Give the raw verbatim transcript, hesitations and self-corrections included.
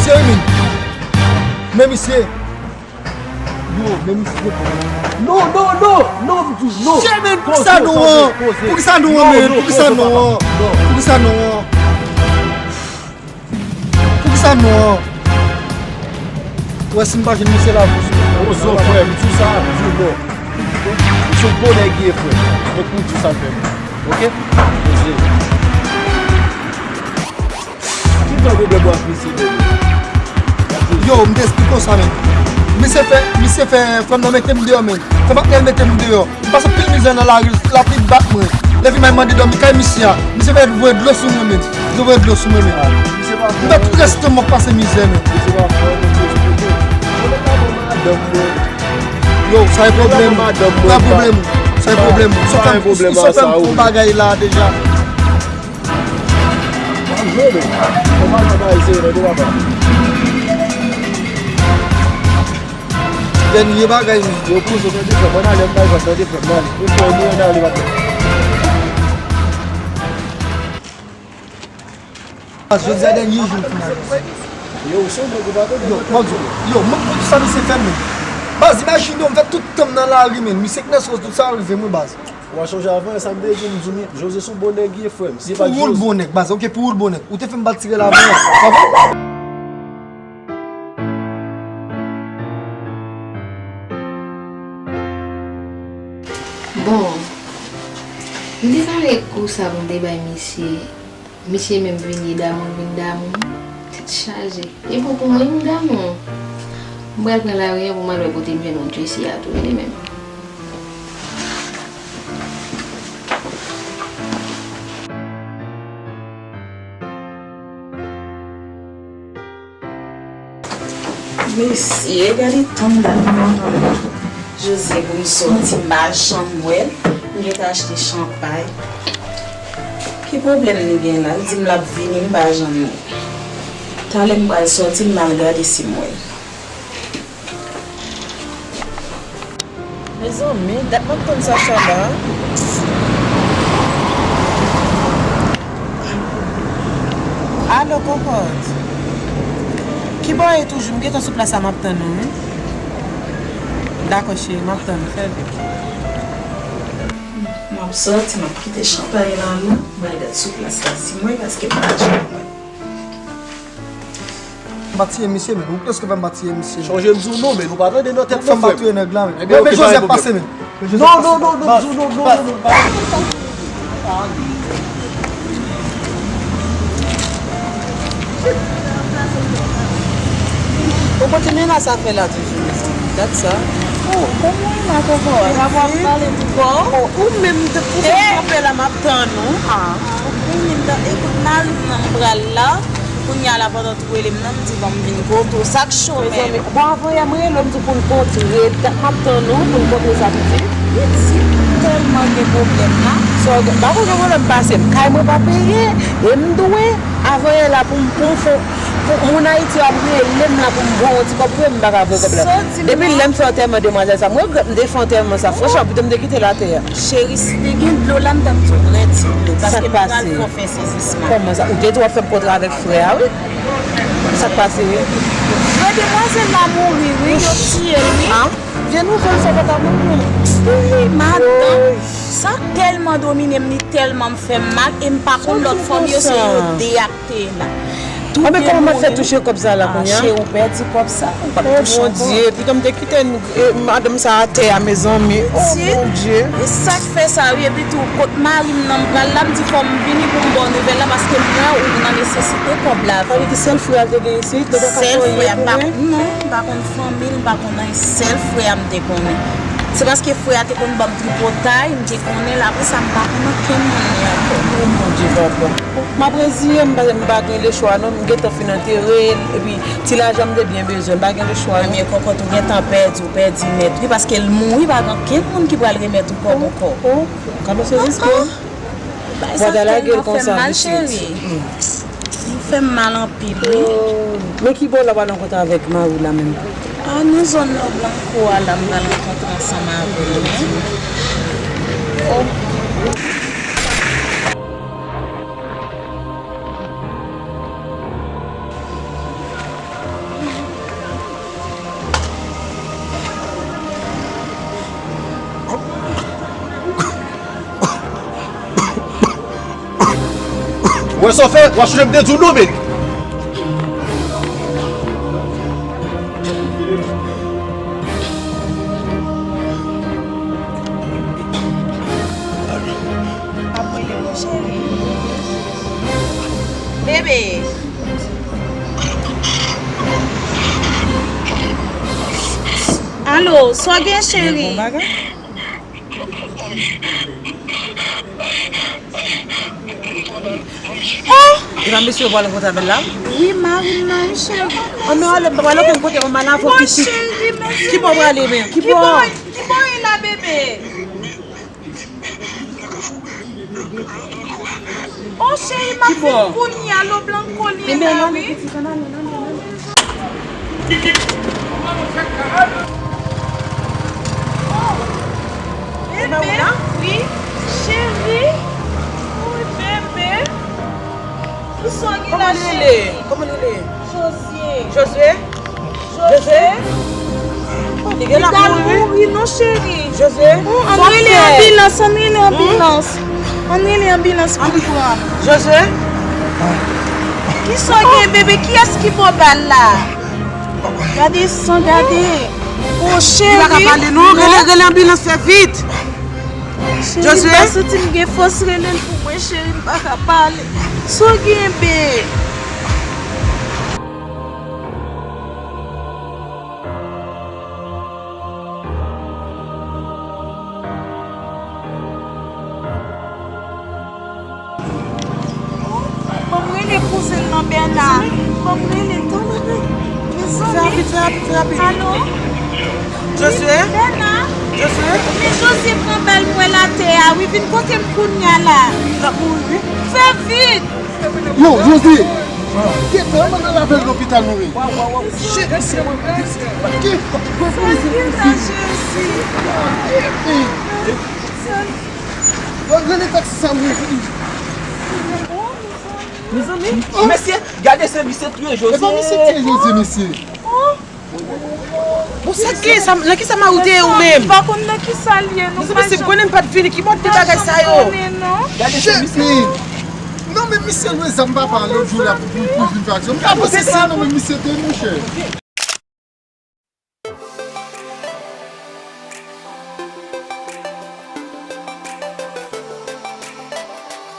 Misye wi, men. Men misye. Yo, men misye. Non, non, non, non, Doudou, non. Chè, men, poukisa non an? Poukisa non an, men? Poukisa non an? Poukisa non an? Poukisa non an? Ou wè si m pa jwenn misye la, poze. Poze, frè m, di sa, di non. Ou se bon nèg ye, frè. Fòk ou di sa, frè m. Oke? Poze. Ki jan pwoblèm w ak misye, Doudou? Yo, m te esplike w sa, men. Misye fè, misye fè frè m nan mete m deyò, men. Fè patnè l mete m deyò. M pase anpil mizè nan lari, lapli bat mwen. Lè vin m al mande dòmi kay misye a. Misye fè voye dlo sou mwen, men. Misye voye dlo sou mwen, men. M fè tout rès tan m ap pase mizè, men. Yo, sa e pwoblèm. Sa e pwoblèm. Sa e pwoblèm. Ou sot fè m, ou sot fè m fon bagay la deja. Dènye bagay, men. Yo, poze, tande frè m, ann ale, ann bay vag, tande frè m, ann ale. Yo, frè m, ann ale, patnè. Jodi a dènye jou l fin ale. Yo, w sonje, ou pa tande. Yo, mwen di w, yo, mwen konn sa misye fè m, men. Baz, imajine w, m fè tout tan m nan lari, men. Misye k nan sòs, tout sa rive mwen, baz. W a chanje avan, sa m te di w, m di w, Jose se yon bon nèg ye, frè m. Si se pa t Jose. Pou ou l bon nèg, baz. Oke, pou ou l bon nèg. Ou te fè m bat tirèl avan. Bon, m te pale kou sa pou m te bay misye. Misye menm vini damou, vin damou. Tèt chaje. E pou, pou mwen, m damou. M pral pran lari an pou m al wè kote m jwenn yon Jesse a tou, li menm. Mesye, gade tan m dat mwen tann Jose pou m sòti, m pa janm wè l. M gentan achte chanpay. Ki pwoblèm li gen la? L di m l ap vini, m pa janm wè l. Talè m pral sòti, m al gade si m wè l. Mezanmi, dat m ap tann Sacha la. Alo, kòkòt. Kibò w ye toujou? M gentan sou plas la, m ap tann ou, wi. Dakò, cheri, m ap tann ou. Fè vit. M ap sòti, m ap kite chanpay la, non. M al gad sou plas la, si m wè, paske m pa janm wè. M pa tiye misye, men. Ou prèske fè m pa tiye misye. Chonje m di w non, men ou pa tande nan tèt mwen, frè m. Fè m pa touye nèg la, men. Ebyen, men Joseph pase, men. Non, non, non, non, non, non, non, non. Ou kontinye nan sa fè la toujou, mezanmi. Gad sa. Oh, kòman w la, kòkò? Ou pa pale pou kò? Oh, ou menm, depi w kanpe la, m ap tann ou. Ah. Ou menm, ekout, mari m nan m pral la. Kounye a la, pandan Ou rele m nan, m di ban m vin kote w, sa k cho menm? Mezanmi, bon, avanyè mwen rele w, m di w pou n kontre, dat m ap tann ou, pou n kontre sa pitit. Pitit, m tèlman gen pwoblèm la. Sa w gen, m pa konn gen pwoblèm pase m. Kay mwen pa peye, e m dwe, avanyè la pou m, pou m fè, pou moun Ayiti ap rele m la pou m voye yon ti kòb pou yo, m pa ka voye kòb la. Depi lè m fè antèman demwazèl sa, m regrèt m te fè antèman sa, franchman, pito m te kite l atè a. Cheri, si te gen dlo la, m t ap di w prè ti dlo, paske m pral fè w fè sezisman. Kòman sa? Ou te di w ap fè m kontre avèk frè a, wi. Sa k pase, wi? Frè demwazèl la mouri, wi, yo tiye l, wi. Ah, vye nouvèl sa pa ta bon pou mwen. Wi, madanm, sa tèlman domine m, li tèlman m fè m mal, e m pa konn lòt fanm yo, se yo de ak te la. Tou de mouri. Anben kòman m ap fè touche kòb sa la kounye a? Ah, cheri, ou pèdi kòb sa, ou p ap touche ankò. Oh, Bondye, pito m te kite n-, e, madanm sa atè a, mezanmi. Oh, Bondye. E sa k fè sa, wi, epi tou, kot mari m nan m pral la, m di fò m vini pou m ba w nouvèl la, paske m wè ou nan nesesite kòb la vre. Sa vle di sèl frè a l te gen isit, li pa ka fè anyen pou mwen? Non, m pa konn fanmi l, m pa konn anyen, sèl frè a m te konnen. Se paske frè a te konn ban m tripotay, m te konnen l, apre sa, m pa konn okenn moun li ankò. Oh, Bondye, papa. M ap reziye m, paske m pa gen lechwa non, m gentan fin antere l, epi ti lajan m te byen bezwen, m pa gen lechwa non. Ebyen, kòkòt, ou gentan pèdi, ou pèdi nèt, wi, paske l mouri, pa gen okenn moun ki pral remèt ou kòb ankò. Oh, oh, gade yon sezisman. Bagay sa tèlman fè m mal, cheri. Li fè m mal anpil, wi. Oh, men ki bò w la pral rankontre avèk mari w la menm? Ah, nan zòn nan Blanco a la, m pral rankontre ansanm avè l, wi. Oh. Wè sa w fè, w ap chanje m te di w non, men. Ap rele mwen cheri. Bebe. Alo, sa w gen cheri? Oh! E pa mesye yo pral rankontre avè l la? Wi, mari m nan, wi, cheri. Oh non, ale, m pa pral okenn kote, mwen mal avè w pitit. Cheri, mèsi. Ki bò w prale, men? Ki bò? Ki bò e la, bebe? Oh, cheri, m ap vin kounye a, lo blanko li la, wi. Bebe, wi, cheri, wi, bebe. Kisa w gen la, cheri? Kòman li rele? Kòman li rele? Josye. Josye? Josye? Oh, li gen la mouri, wi. Mouri non, cheri. Josye? Oh, ann rele anbilans, ann rele anbilans. Ann rele anbilans pou l pran l. Josye? Kisa w gen, bebe? Kiyès ki ba w bal la? Gade san, gade. Oh, cheri. Li pa ka pale, non. Rele, rele anbilans, fè vit. Cheri, Josue? M pa santi m gen fòs rele l pou mwen, cheri, m pa ka pale. Sa w gen, bebe? Ban m rele kouzen nan, Bèna. Ban m rele l, tande, men. Mezanmi. Fè rapid, fè rapid, fè rapid. Alo? Josue? Bèna? Josue? Men Josue pran bal m wè l atè a, wi. Vin kote m kounye a la. L ap mouri, wi. Fè vit! Yo, Josue! Gentan, mwen nan lavel lopital nou ye. Shit, mesye, mwen, ki, mwen, mwen, mwen, mwen, mwen, Yo, rele taksi sa, mwen. Mezanmi, mesye, gade se misye touye Josye. E pa misye touye Josye, mesye. Bon, sa k gen? Sa, nan ki sa mari w te ye ou menm? M pa konn nan ki sa l ye, non. Mezanmi, se konnen m pa t vini. Ki mòd de bagay sa yo? Gade se misye. Non, men misye lwe zam papa lòt jou la pou, pou, pou vin fè aksyon. M pa panse se non, men misye te, monchè.